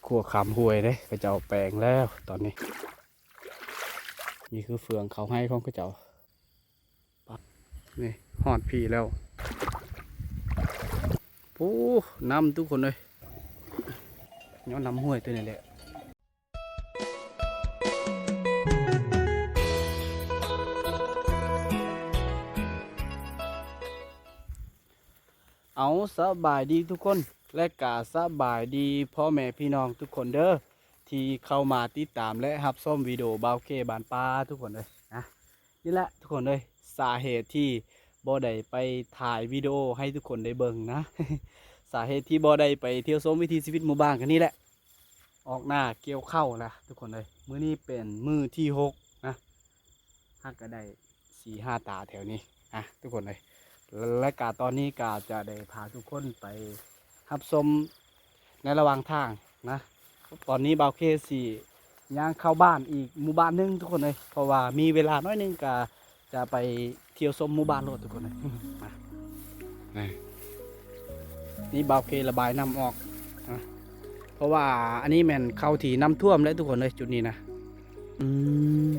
ຂົວຂ້າມຫ້ວຍເດ້ ເຂົາເຈົ້າແປງແລ້ວຕອນນີ້. ນີ້ຄືເຟືອງເຂົ້າໄຮ່ຂອງເຂົາເຈົ້າ. ນີ້ຮອດພີ້ແລ້ວ. ໂອ້ ນ້ຳທຸກຄົນເອີຍ, ຍ້ອນນ້ຳຫ້ວຍຕົວນີ້ແຫຼະ. ເອົາ ສະບາຍດີທຸກຄົນ ແລະກະສະບາຍດີພໍ່ແມ່ພີ່ນ້ອງທຸກຄົນເດີ ທີ່ເຂົ້າມາຕິດຕາມ ແລະຮັບຊົມວິດີໂອບ່າວເຄບ້ານປ່າທຸກຄົນເອີຍນະ. ນີ້ແຫຼະທຸກຄົນເອີຍ ສາເຫດທີ່ບໍ່ໄດ້ໄປຖ່າຍວິດີໂອໃຫ້ທຸກຄົນໄດ້ເບິ່ງນະ, ສາເຫດທີ່ບໍ່ໄດ້ໄປທ່ຽວຊົມວິຖີຊີວິດໝູ່ບ້ານກໍນີ້ແຫຼະ. ອອກໜ້າກ່ຽວເຂົ້າລະທຸກຄົນເອີຍ. ມື້ນີ້ເປັນມື້ທີຫົກນະ, ຫາກະໄດ້ສີ່ຫ້າຕາແຖວນີ້ນະທຸກຄົນເອີຍ. ແລະກະຕອນນີ້ກະຈະໄດ້ພາທຸກຄົນໄປຮັບຊົມໃນລະຫວ່າງທາງນະ. ຕອນນີ້ບ່າວເຄຊິຍ່າງເຂົ້າບ້ານອີກໝູ່ບ້ານໜຶ່ງທຸກຄົນເອີຍ, ເພາະວ່າມີເວລາໜ້ອຍໜຶ່ງກະຈະໄປ ທ່ຽວຊົມໝູ່ບ້ານໂລດທຸກຄົນເອີຍ. ມາ ນີ້ ນີ້ບ່າວເຄລະບາຍນ້ຳອອກນະ, ເພາະວ່າອັນນີ້ແມ່ນເຂົ້າທີ່ນ້ຳຖ້ວມແລ້ວທຸກຄົນເອີຍ ຈຸດນີ້ນະ. ອືມ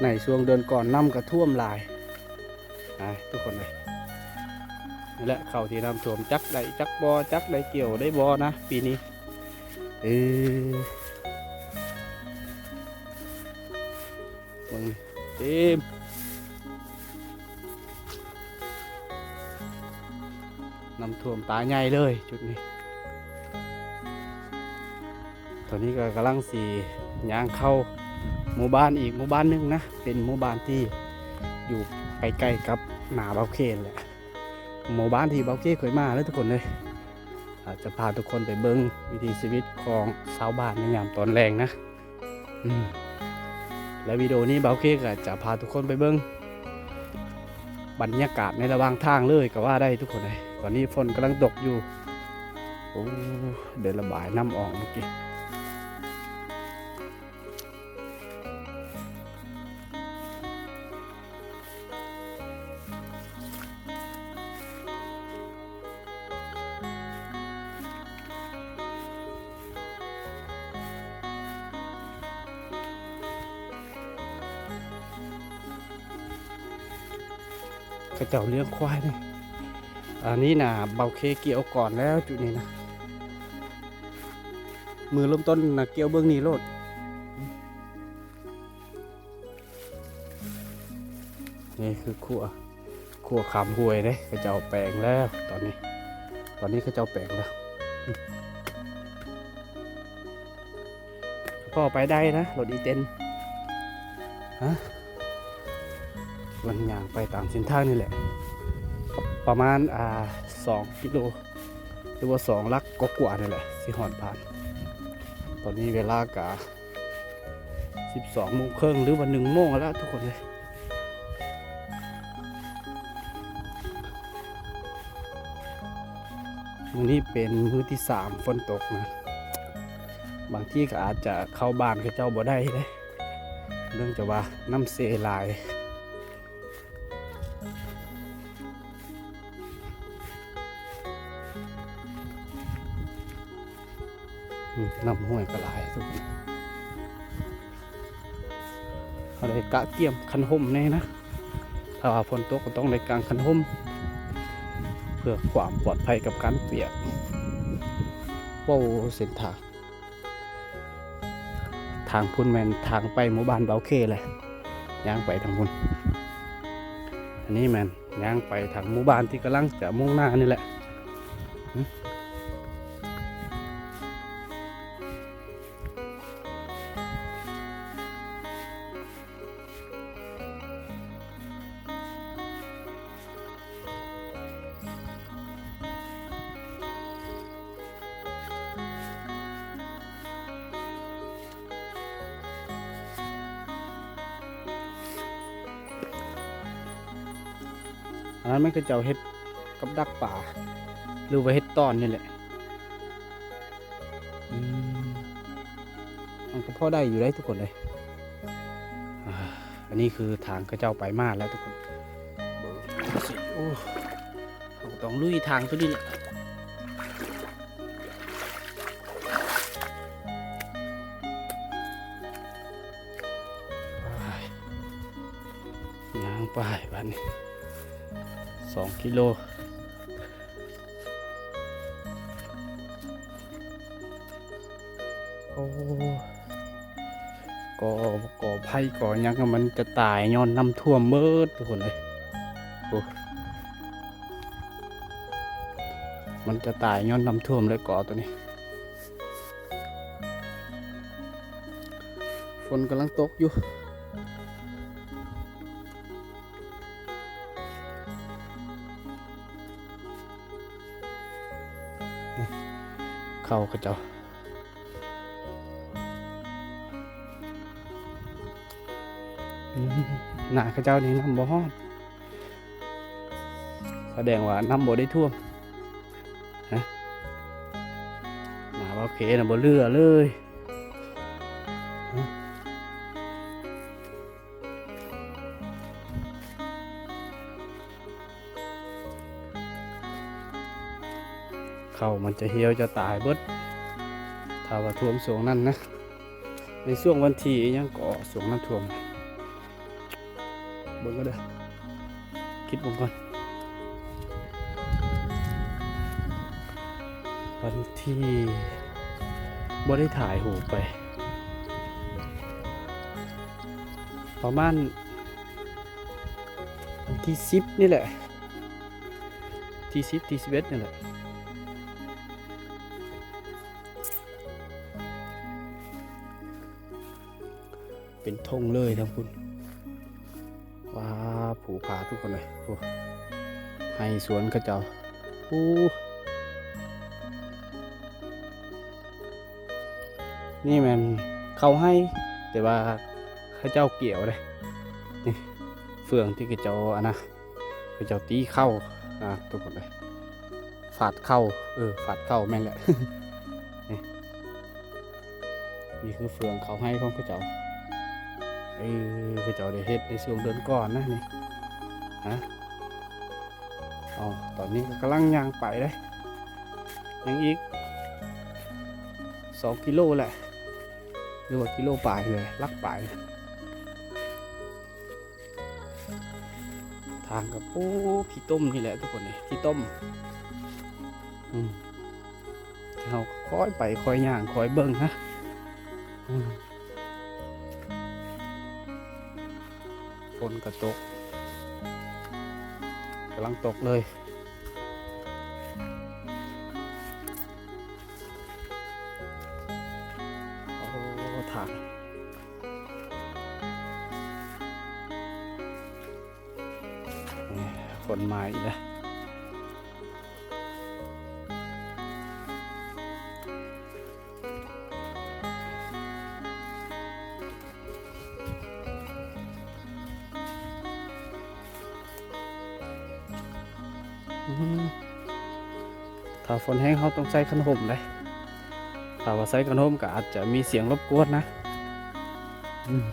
ໃນຊ່ວງເດືອນກ່ອນນ້ຳກໍຖ້ວມຫຼາຍນະທຸກຄົນເອີຍ. ນີ້ແຫຼະເຂົ້າທີ່ນ້ຳຖ້ວມ ຈັກໄດ້ຈັກບໍ່ ຈັກໄດ້ກ່ຽວໄດ້ບໍ່ນະປີນີ້. ເອີ ເບິ່ງເຕັມ ນ້ຳຖ້ວມຕາໃຫຍ່ເລີຍຈຸດນີ້. ຕອນນີ້ກໍກຳລັງຊິຍ່າງເຂົ້າໝູ່ບ້ານອີກໝູ່ບ້ານໜຶ່ງນະ, ເປັນໝູ່ບ້ານທີ່ຢູ່ໃກ້ໆກັບໜ້າບ່າວເຄແຫຼະ, ໝູ່ບ້ານທີ່ບ່າວເຄເຄີຍມາເລີຍທຸກຄົນເອີຍ. ອາດຈະພາທຸກຄົນໄປເບິ່ງວິຖີຊີວິດຂອງຊາວບ້ານໃນຍາມຕອນແລງນະ. ອືມ ແລະວິດີໂອນີ້ບ່າວເຄກໍຈະພາທຸກຄົນໄປເບິ່ງບັນຍາກາດໃນລະຫວ່າງທາງເລີຍກໍວ່າໄດ້ທຸກຄົນເອີຍ. ຕອນນີ້ຝົນກຳລັງຕົກຢູ່. ໂອ້ ໄດ້ລະບາຍນ້ຳອອກເມື່ອກີ້. ເຂົາເຈົ້າລ້ຽງຄວາຍນີ້. ອັນນີ້ນະ ບ່າວເຄກ່ຽວກ່ອນແລ້ວຈຸດນີ້ນະ, ມືເລີ່ມຕົ້ນນະ ກ່ຽວເບິ່ງນີ້ໂລດ. ນີ້ຄືຂົວ ຂົວຂ້າມຫ້ວຍເດ້ ເຂົາເຈົ້າແປງແລ້ວຕອນນີ້, ຕອນນີ້ເຂົາເຈົ້າແປງແລ້ວ. ພໍໄປໄດ້ນະ ລົດອີເຕັນ. ຮະ ມັນຍ່າງໄປຕາມເສັ້ນທາງນີ້ແຫຼະ ປະມານ ອ່າ ສອງກິໂລ ຫຼືວ່າສອງຫຼັກກວ່າໆນີ້ແຫຼະ ຊິຮອດບ້ານ. ຕອນນີ້ເວລາກະ ສິບສອງໂມງເຄິ່ງ ຫຼືວ່າໜຶ່ງໂມງແລ້ວທຸກຄົນເອີຍ. ມື້ນີ້ເປັນມື້ທີສາມຝົນຕົກນະ, ບາງທີກໍອາດຈະເຂົ້າບ້ານເຂົາເຈົ້າບໍ່ໄດ້ເດ້ ເນື່ອງຈາກວ່ານ້ຳເຊຫຼາຍ. ອືມ ນ້ຳຫ້ວຍກໍຫຼາຍທຸກຄົນ. ເຮົາໄດ້ກະກຽມຄັນຮົ່ມແດ່ນະ, ຖ້າວ່າຝົນຕົກກໍຕ້ອງໄດ້ກາງຄັນຮົ່ມ ເພື່ອຄວາມປອດໄພກັບການປຽກ. ໂອ້ ເສັ້ນທາງ ທາງພຸ້ນແມ່ນທາງໄປໝູ່ບ້ານບ່າວເຄແຫຼະ, ຍ່າງໄປທາງພຸ້ນ. ອັນນີ້ແມ່ນຍ່າງໄປທາງໝູ່ບ້ານທີ່ກຳລັງຈະມຸ່ງໜ້ານີ້ແຫຼະ. ອັນນັ້ນມັນເຂົາເຈົ້າເຮັດກັບດັກປາ ຫຼືວ່າເຮັດຕ້ອນນີ້ແຫຼະ. ອືມ ມັນກໍພໍໄດ້ຢູ່ເດ້ທຸກຄົນເອີຍ. ອ່າ ອັນນີ້ຄືທາງເຂົາເຈົ້າໄປມາແລ້ວທຸກຄົນ. ເບິ່ງຊິ ໂອ້ ເຮົາກໍຕ້ອງລຸຍທາງຕົວນີ້ແຫຼະ. ໄປບາດນີ້ ສອງກິໂລ. ໂອ້ ກໍ ກໍໄຜ່ກໍຫຍັງ ມັນຈະຕາຍຍ້ອນນ້ຳຖ້ວມເບິດທຸກຄົນເອີຍ. ໂອ້ ມັນຈະຕາຍຍ້ອນນ້ຳຖ້ວມເລີຍກໍຕົວນີ້. ຝົນກຳລັງຕົກຢູ່. ເຂົ້າເຂົາເຈົ້າ ອືມ ນາເຂົາເຈົ້ານີ້ນ້ຳບໍ່ຮອດ ສະແດງວ່ານ້ຳບໍ່ໄດ້ຖ້ວມ. ຮະ ນາບ່າວເຄນະບໍ່ເຫຼືອເລີຍ. ຮະ ເຂົ້າມັນຈະຫ່ຽວຈະຕາຍເບິດ ຖ້າວ່າຖ້ວມຊ່ວງນັ້ນນະ. ໃນຊ່ວງວັນທີຫຍັງເກາະ ຊ່ວງນ້ຳຖ້ວມ ເບິ່ງກ່ອນເດີ ຄິດເບິ່ງກ່ອນ. ວັນທີ ບໍ່ໄດ້ຖ່າຍຮູບໄປ ປະມານວັນທີສິບນີ້ແຫຼະ ທີສິບ ທີສິບເອັດນີ້ແຫຼະ. ເປັນທົ່ງເລີຍທາງພຸ້ນ. ວ້າ ພູຜາທຸກຄົນເອີຍ ໂອ້ ໄຮ່ສວນເຂົາເຈົ້າ ໂອ້ ນີ້ແມ່ນເຂົ້າໄຮ່ ແຕ່ວ່າເຂົາເຈົ້າກ່ຽວເດ້ ນີ້ ເຟືອງທີ່ເຂົາເຈົ້າ ອັນນະ ເຂົາເຈົ້າຕີເຂົ້າ ອ່າ ທຸກຄົນເອີຍ ຟາດເຂົ້າ ເອີ ຟາດເຂົ້າແມ່ນແຫຼະ ນີ້ ນີ້ຄືເຟືອງເຂົ້າໄຮ່ຂອງເຂົາເຈົ້າ ເອີ ເຂົາເຈົ້າໄດ້ເຮັດໃນຊ່ວງເດືອນກ່ອນນະນີ້ ຮະ ເອົາ ຕອນນີ້ກໍກຳລັງຍ່າງໄປເດ້ ຍັງອີກສອງກິໂລແຫຼະ ຫຼືວ່າກິໂລປາຍເລີຍ ຫຼັກປາຍ. ທາງກໍ ໂອ້ ຂີ້ຕົມນີ້ແຫຼະທຸກຄົນເອີຍ ຂີ້ຕົມ ອືມ ເຮົາຄ່ອຍໄປຄ່ອຍຍ່າງຄ່ອຍເບິ່ງນະ ອືມ ຝົນກໍຕົກ ກຳລັງຕົກເລີຍ. ໂອ້ ທາງ ນີ້ ຝົນມາອີກແລ້ວ. ອືມ ຖ້າຝົນແຮງເຮົາຕ້ອງໃສ່ຄັນຮົ່ມເດ້ ຖ້າວ່າໃສ່ຄັນຮົ່ມກໍອາດຈະມີສຽງລົບກວນນະ ອືມ.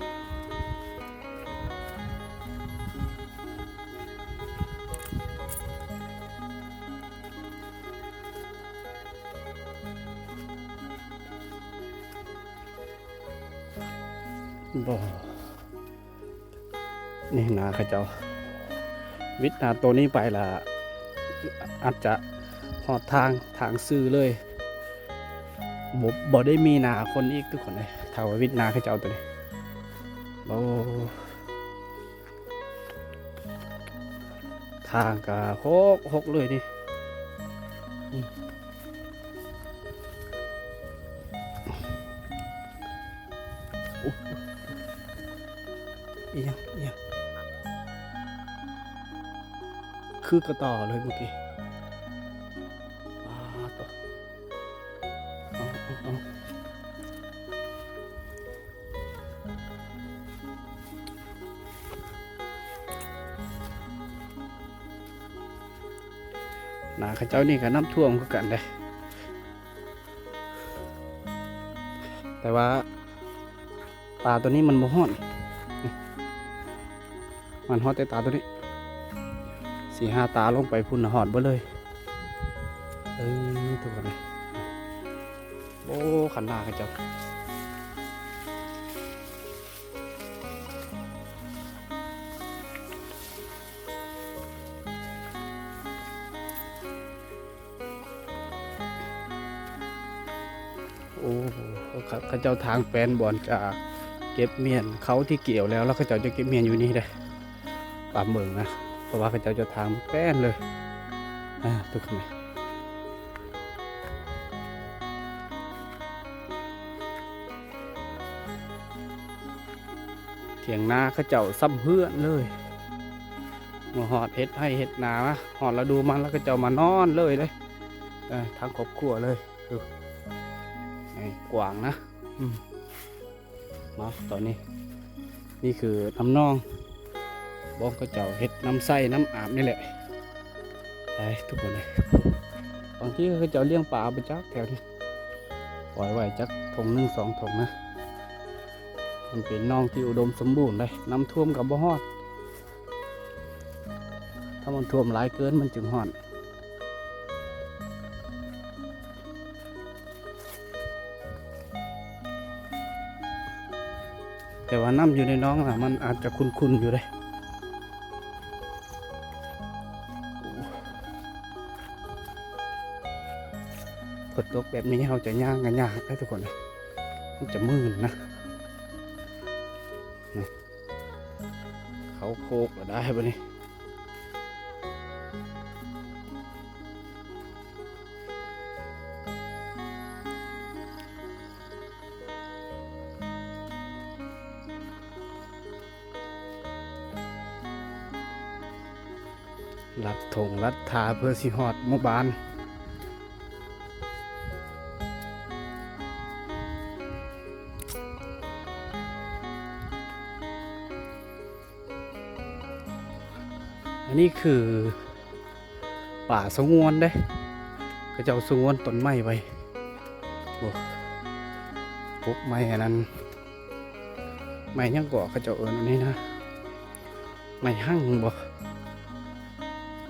ບໍ່ ນີ້ນາເຂົາເຈົ້າ ວິດນາໂຕນີ້ໄປລະ ອາດຈະຮອດທາງ ທາງຊື່ເລີຍ ບໍ່ ບໍ່ໄດ້ມີນາຄົນອີກທຸກຄົນເອີຍ ຖ້າວ່າວິດນາເຂົາເຈົ້າໂຕນີ້ ໂອ້. ທາງກະຫົກ ຫົກເລີຍນີ້ ອືມ ໂອ້ ອີຫຍັງ ອີຫຍັງ ຄືກະຕໍ່ເລີຍມື້ກີ້ ປາດໂທ້ ເອົາ ເອົາ ເອົາ. ນາເຂົາເຈົ້ານີ້ກໍນ້ຳຖ້ວມຄືກັນເດ້ ແຕ່ວ່າຕາໂຕນີ້ມັນບໍ່ຮອດ ນີ້ ມັນຮອດແຕ່ຕາໂຕນີ້ ສີ່ຫ້າຕາລົງໄປພຸ້ນນະ ຮອດເບິດເລີຍ ເອີ ທຸກຄົນເອີຍ ໂອ້ ຄັນນາເຂົາເຈົ້າ. ເຂົາເຈົ້າຖາງແປນບ່ອນຈະເກັບມ້ຽນ ເຂົ້າທີ່ກ່ຽວແລ້ວ ແລ້ວເຂົາເຈົ້າຈະເກັບມ້ຽນຢູ່ນີ້ເດ້ ຕາມເບິ່ງນະ ເພາະວ່າເຂົາເຈົ້າຈະຖາງແປນເລີຍ ອ່າ ທຸກຄົນ. ຖຽງນາເຂົາເຈົ້າສ່ຳເຮືອນເລີຍ ມາຮອດເຮັດໄຮ່ເຮັດນາ ຮອດລະດູມັນແລ້ວເຂົາເຈົ້າມານອນເລີຍເດ້ ເອີ ທັງຄອບຄົວເລີຍ ດູ ນີ້ກວ້າງນະ ອືມ ເນາະ ຕອນນີ້ ນີ້ຄືນ້ຳໜອງ ບ່ອນເຂົາເຈົ້າເຮັດນ້ຳໃຊ້ນ້ຳອາບນີ້ແຫຼະ ໄປທຸກຄົນເອີຍ ບາງທີເຂົາເຈົ້າລ້ຽງປາບໍ່ຈັກແຖວນີ້ ປ່ອຍໄວ້ຈັກຖົງໜຶ່ງສອງຖົງນະ ມັນເປັນໜອງທີ່ອຸດົມສົມບູນເດ້ ນ້ຳຖ້ວມກໍບໍ່ຮອດ ຖ້າມັນຖ້ວມຫຼາຍເກີນມັນຈຶ່ງຮອດ ແຕ່ວ່ານ້ຳຢູ່ໃນໜອງນະ ມັນອາດຈະຂຸ່ນໆຢູ່ເດ້ ຝົນຕົກແບບນີ້ເຮົາຈະຍ່າງກໍຍາກເດ້ທຸກຄົນ ມັນຈະມື່ນນະ ເຂົ້າໂຄກລະໄດ້ບາດນີ້ ລັດຖົງລັດທ່າເພື່ອຊິຮອດໝູ່ບ້ານ. ອັນນີ້ຄືປ່າສະຫງວນເດ້ ເຂົາເຈົ້າສະຫງວນຕົ້ນໄມ້ໄວ້ ໂອ້ ປົກໄມ້ອັນນັ້ນ ໄມ້ຫຍັງເກາະ ເຂົາເຈົ້າເອີ້ນອັນນີ້ນະ ໄມ້ຮັງບໍ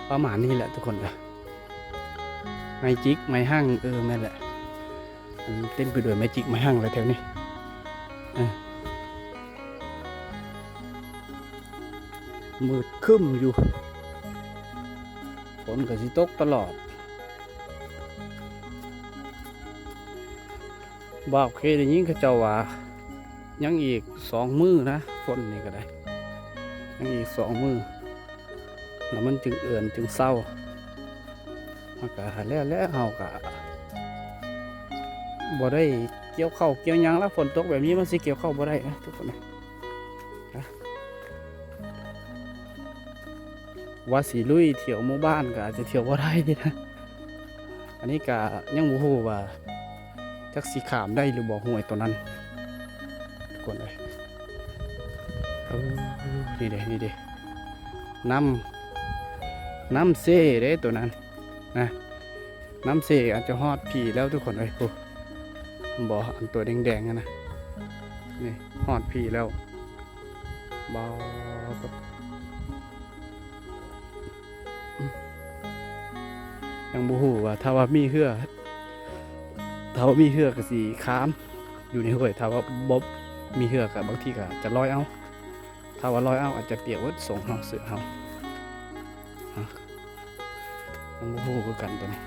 ປະມານນີ້ແຫຼະທຸກຄົນເອີຍ ໄມ້ຈິກ ໄມ້ຮັງ ເອີ ແມ່ນແຫຼະ ມັນເຕັມໄປດ້ວຍໄມ້ຈິກໄມ້ຮັງແຫຼະແຖວນີ້ ເອີ ມືດຄຶ້ມຢູ່ ຝົນກໍຊິຕົກຕະຫຼອດ ບ່າວເຄໄດ້ຍິນເຂົາເຈົ້າວ່າ ຍັງອີກສອງມື້ນະ ຝົນນີ້ກໍໄດ້ ຍັງອີກສອງມື້ ແລ້ວມັນຈຶ່ງເອືອນຈຶ່ງເຊົາ ມັນກໍແລ້ວແຫຼະ ເຮົາກໍບໍ່ໄດ້ກ່ຽວເຂົ້າກ່ຽວຫຍັງລະ ຝົນຕົກແບບນີ້ມັນຊິກ່ຽວເຂົ້າບໍ່ໄດ້ນະທຸກຄົນນະ ວ່າຊິລຸຍທ່ຽວໝູ່ບ້ານກໍອາດຈະທ່ຽວບໍ່ໄດ້ນະ ອັນນີ້ກະຍັງບໍ່ຮູ້ວ່າຈັກຊິຂ້າມໄດ້ຫຼືບໍ່ຫ້ວຍໂຕນັ້ນ ທຸກຄົນເອີຍ ເອີ ນີ້ເດ້ ນີ້ເດ້ ນ້ຳ ນ້ຳເຊເດ້ໂຕນັ້ນນະ ນ້ຳເຊອາດຈະຮອດພີ້ແລ້ວທຸກຄົນເອີຍ ພຸ້ນ ເຫັນບໍ່ ອັນຕົວແດງໆຫັ້ນນະ ນີ້ຮອດພີ້ແລ້ວ ບໍ່ ຍັງບໍ່ຮູ້ວ່າຖ້າວ່າມີເຮືອ ຖ້າວ່າມີເຮືອກໍຊິຂ້າມຢູ່ໃນຫ້ວຍ ຖ້າວ່າບໍ່ມີເຮືອກໍບາງທີກໍຈະລອຍເອົາ ຖ້າວ່າລອຍເອົາອາດຈະປຽກເບິດ ສົ່ງເຮົາ ເສື້ອເຮົາ ຍັງບໍ່ຮູ້ຄືກັນໂຕນີ້.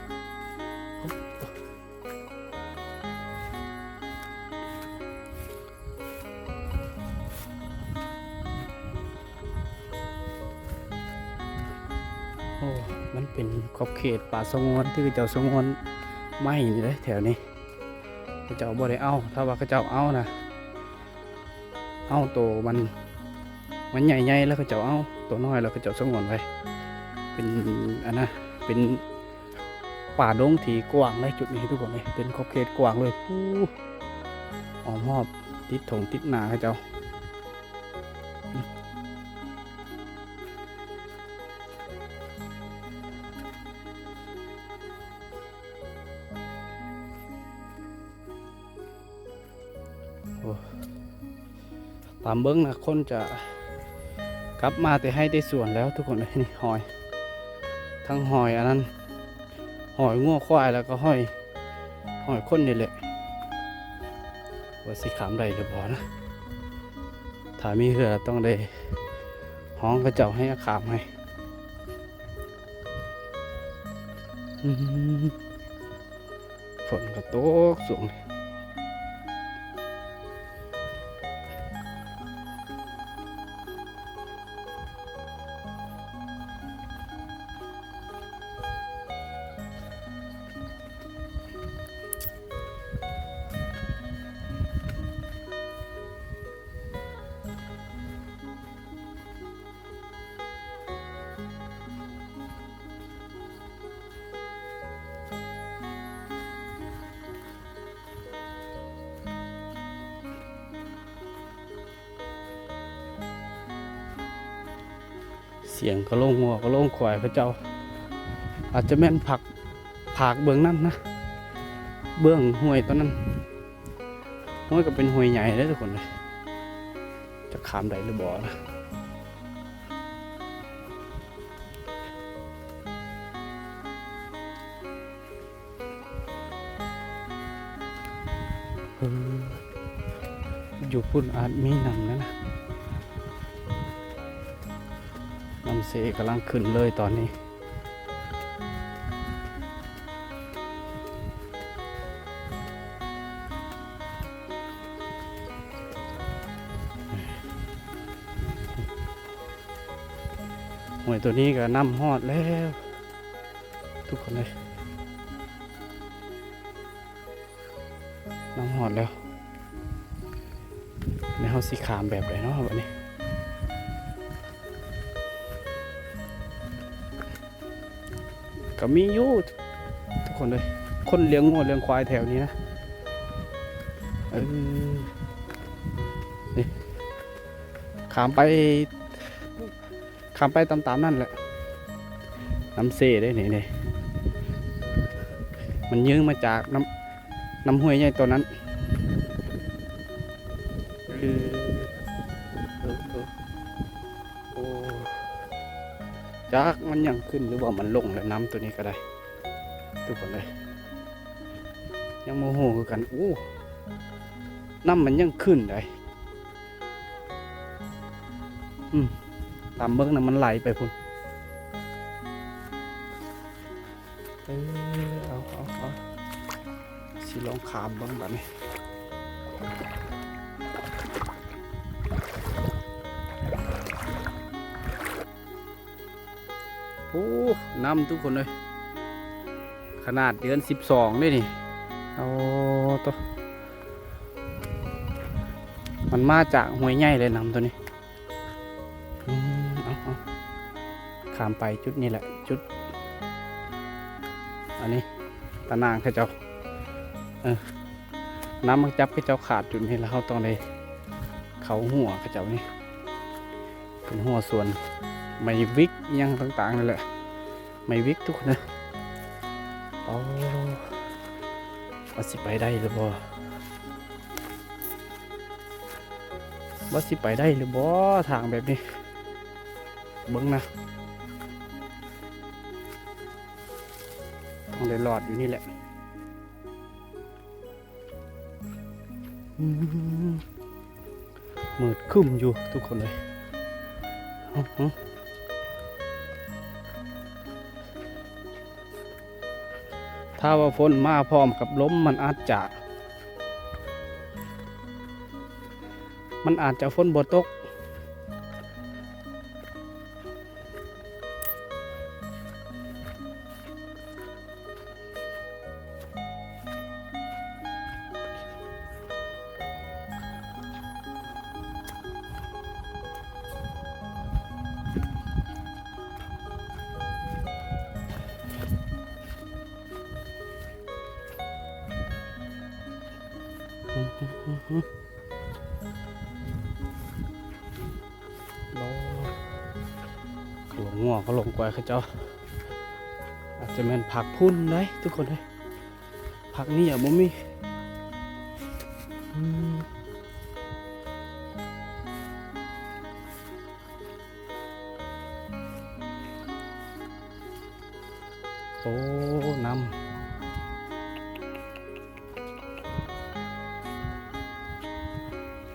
ໂອ້ ມັນເປັນຂອບເຂດປ່າສະຫງວນ ທີ່ເຂົາເຈົ້າສະຫງວນໄມ້ນີ້ເດ້ ແຖວນີ້ ເຂົາເຈົ້າບໍ່ໄດ້ເອົາ ຖ້າວ່າເຂົາເຈົ້າເອົານະ ເອົາໂຕມັນ ມັນໃຫຍ່ໆ ແລ້ວເຂົາເຈົ້າເອົາ ໂຕນ້ອຍແລ້ວເຂົາເຈົ້າສະຫງວນໄວ້ ເປັນອັນນະ ເປັນ ປ່າດົງທີ່ກວ້າງໃນຈຸດນີ້ທຸກຄົນເອີຍ ເປັນຂອບເຂດກວ້າງເລີຍ ປູ້ ອ້ອມຮອບ ຕິດທົ່ງຕິດນາເຂົາເຈົ້າ. ໂອ້ ຕາມເບິ່ງນະ ຄົນຈະກັບມາແຕ່ໄຮ່ແຕ່ສວນແລ້ວທຸກຄົນເອີຍ. ນີ້ຮອຍ ທັງຮອຍອັນນັ້ນ ຮອຍງົວຄວາຍ ແລ້ວກໍຮອຍ ຮອຍຄົນນີ້ແຫຼະ ວ່າຊິຂ້າມໄດ້ຫຼືບໍ່ນະ. ຖ້າມີເຮືອຕ້ອງໄດ້ຮ້ອງເຂົາເຈົ້າໃຫ້ຂ້າມໃຫ້. ອືມ ຝົນກໍຕົກສູງ. ສຽງກະໂຫຼງງົວກະໂຫຼງຄວາຍເຂົາເຈົ້າ ອາດຈະແມ່ນພັກ ພາກເບື້ອງນັ້ນນະ ເບື້ອງຫ້ວຍຕອນນັ້ນ. ໂອ້ຍ ກໍເປັນຫ້ວຍໃຫຍ່ເດ້ທຸກຄົນເອີຍ ຈະຂ້າມໄດ້ຫຼືບໍ່ນະ? ເອີ ຢູ່ພຸ້ນອາດມີນ້ຳນະ ນ້ຳເຊກຳລັງຂຶ້ນເລີຍຕອນນີ້. ຫ້ວຍໂຕນີ້ກໍນ້ຳຮອດແລ້ວທຸກຄົນເອີຍ ນ້ຳຮອດແລ້ວ. ແລ້ວເຮົາຊິຂ້າມແບບໃດເນາະບັດນີ້? ກໍມີຢູ່ທຸກຄົນເອີຍ ຄົນລ້ຽງງົວລ້ຽງຄວາຍແຖວນີ້ນະ. ເອີ ນີ້ ຂ້າມໄປ ຂ້າມໄປຕາມໆນັ້ນແຫຼະ ນ້ຳເຊເດ້ນີ້ ນີ້ ມັນຍື່ນມາຈາກນ້ຳ ນ້ຳຫ້ວຍໃຫຍ່ໂຕນັ້ນ. ເອີ ເອີ ເອີ ໂອ້ ຈັກມັນຍັງຂຶ້ນ ຫຼືວ່າມັນລົງແລ້ວ ນ້ຳໂຕນີ້ກໍໄດ້ ທຸກຄົນເອີຍ ຍັງບໍ່ຮູ້ຄືກັນ. ໂອ້ ນ້ຳມັນຍັງຂຶ້ນໄດ໋. ອືມ ຕາມເບິ່ງນະ ມັນໄຫຼໄປພຸ້ນ. ເອີ ເອົາ ເອົາ ເອົາ ຊິລອງຂ້າມເບິ່ງບັດນີ້. ໂອ້ ນ້ຳທຸກຄົນເອີຍ ຂະໜາດເດືອນສິບສອງເດ້ນີ້. ໂອ້ໂຕ ມັນມາຈາກຫ້ວຍໃຫຍ່ເລີຍ ນ້ຳໂຕນີ້. ອືມ ເອົາ ເອົາ ຂ້າມໄປຈຸດນີ້ແຫຼະ ຈຸດ ອັນນີ້ຕາໜ່າງເຂົາເຈົ້າ ເອີ ນ້ຳມັນຈັບເຂົາເຈົ້າຂາດຈຸດນີ້ ແລ້ວເຮົາຕ້ອງໄດ້ເຂົ້າຮົ້ວເຂົາເຈົ້ານີ້. ເປັນຮົ້ວສວນໄມ້ວິກອີ່ຫຍັງຕ່າງໆນັ້ນແຫຼະ ໄມ້ວິກທຸກຄົນເອີຍ. ໂອ້ ວ່າຊິໄປໄດ້ຫຼືບໍ່ ວ່າຊິໄປໄດ້ຫຼືບໍ່ ທາງແບບນີ້ ເບິ່ງນະ ຕ້ອງໄດ້ລອດຢູ່ນີ້ແຫຼະ. ອືມ ມືດຄຶ້ມຢູ່ທຸກຄົນເອີຍ. ອື ຖ້າວ່າຝົນມາພ້ອມກັບລົມ ມັນອາດຈະ ມັນອາດຈະຝົນບໍ່ຕົກ. ໂອ້ ກະໂຫຼງງົວກະໂຫຼງຄວາຍເຂົາເຈົ້າ ອາດຈະແມ່ນພັກພຸ້ນເດ້ທຸກຄົນເດ້ ພັກນີ້ອະບໍ່ມີ. ອືມ ໂອ້ ນ້ຳ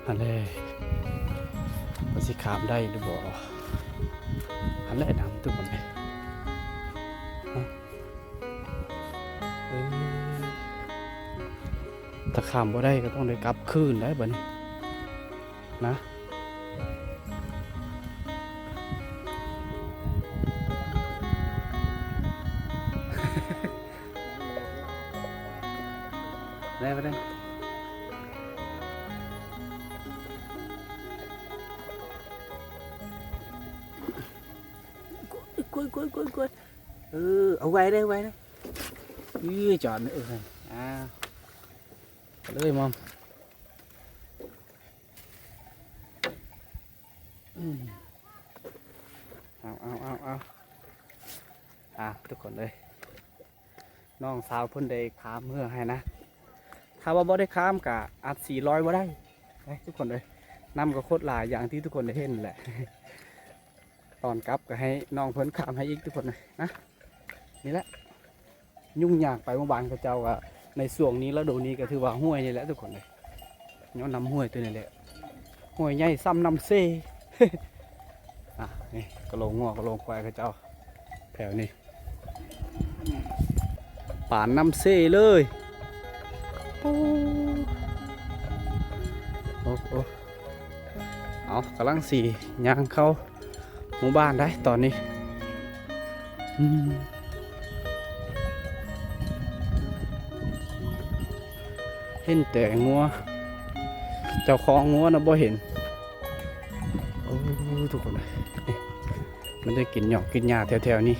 ຫັ້ນແຫຼະ ມັນຊິຂ້າມໄດ້ຫຼືບໍ່? ຫັ້ນແຫຼະ ນ້ຳ ທຸກຄົນເອີຍ ເອີ ຖ້າຂ້າມບໍ່ໄດ້ກໍຕ້ອງໄດ້ກັບຄືນໄດ໋ບັດນີ້ນະ. ໄດ້ບໍ່ໄດ້? ກວຍ ກວຍ ກວຍ ກວຍ ເອີ ເອົາໄວ້ເດີ ໄວ້ເດີ ເອີ ຈອດ ເອີ ອ່າ ໄປເລີຍມອມ. ອືມ ເອົາ ເອົາ ຄົນເອີຍ ນ້ອງສາວເພິ່ນໄດ້ຂ້າມເຮືອໃຫ້ນະ. ຖ້າວ່າບໍ່ໄດ້ຂ້າມກະອາດຊິລອຍບໍ່ໄດ້ເດ້ທຸກຄົນເອີຍ. ນ້ຳກໍໂຄດຫຼາຍຢ່າງທີ່ທຸກຄົນໄດ້ເຫັນແຫຼະ. ຕອນກັບກໍໃຫ້ນ້ອງເພິ່ນຂ້າມໃຫ້ອີກທຸກຄົນເອີຍນະ. ນີ້ແຫຼະ ຫຍຸ້ງຍາກໄປໝູ່ບ້ານເຂົາເຈົ້າ ກໍໃນຊ່ວງນີ້ ລະດູນີ້ກໍຖືວ່າຫ້ວຍນີ້ແຫຼະທຸກຄົນເອີຍ. ຍ້ອນນ້ຳຫ້ວຍໂຕນີ້ແຫຼະ ຫ້ວຍໃຫຍ່ສ່ຳນ້ຳເຊ. ອ່ະ ນີ້ກະໂຫຼງງົວກະໂຫຼງຄວາຍເຂົາເຈົ້າແຖວນີ້ ປານນ້ຳເຊເລີຍ. ໂອ້ ໂອ້ ໂອ້ ເອົາ ກຳລັງຊິຍ່າງເຂົ້າ ໝູ່ບ້ານໄດ໋ຕອນນີ້. ອືມ ເຫັນແຕ່ງົວ ເຈົ້າຂອງງົວນະບໍ່ເຫັນ. ໂອ້ ທຸກຄົນເອີຍ ນີ້ ມັນໄດ້ກິນຫຍ້ອງກິນຫຍ້າແຖວໆນີ້.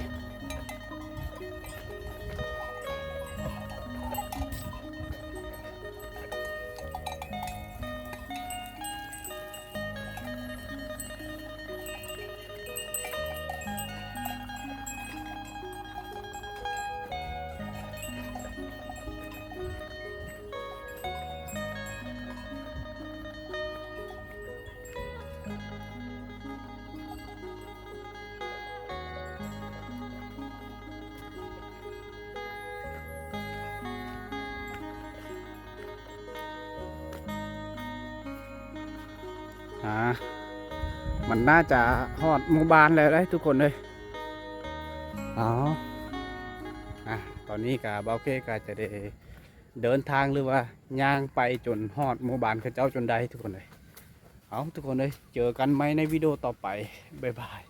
ອ່າ ມັນໜ້າຈະຮອດໝູ່ບ້ານແລ້ວເດ້ທຸກຄົນເອີຍ. ເອົາ ອ່າ ຕອນນີ້ກະບ່າວເກກະຈະໄດ້ເດີນທາງ ຫຼືວ່າຍ່າງໄປຈົນຮອດໝູ່ບ້ານເຂົາເຈົ້າຈົນໄດ້ທຸກຄົນເອີຍ. ເອົາ ທຸກຄົນເອີຍ ເຈີກັນໃໝ່ໃນວິດີໂອຕໍ່ໄປ. ບາຍບາຍ.